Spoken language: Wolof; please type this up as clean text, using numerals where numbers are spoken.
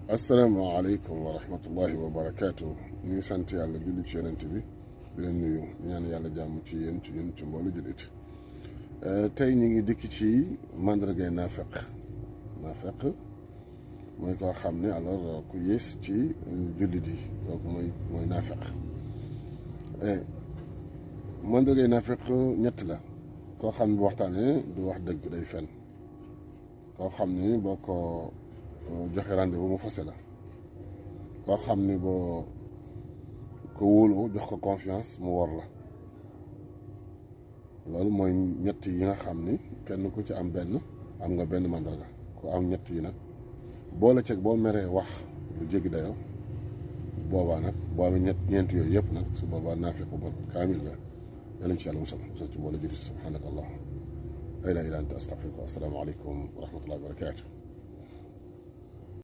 asalaamaaleykum wa rahmatullahi wa barakaatu. ñu ngi sant yàlla julli ci yonent bi di leen nuyu ñaan yàlla jàmm ci yéen ci ñun ci mboolu jullit. tey ñu ngi dikk ci mandargay naafeq mooy koo xam ne alors ku yées ci jullit yi kooku mooy naafeq. mandargay naafeq ñett la. koo xam ne bu waxtaanee du wax dëgg day fen. koo xam ne boo ko joxe rendez-vous mu fase la. koo xam ni boo ko wóoloo jox ko confiance mu wor la. loolu mooy ñett yi nga xam ni kenn ku ci am benn am nga benn mandarga. ku am ñett yi nag boole ceeg boo meree wax lu jéggi dayoo boobaa nag boo amee ñeent yooyu yëpp nag su boobaa naafeq bu bon kaamil nga yàlla ci yàlla musal ci mbooloo jullit subhanaka allah la ilaha illa anta astaghfiruka wa assalaamu aleykum wa rahmatullahi wa barakatuh.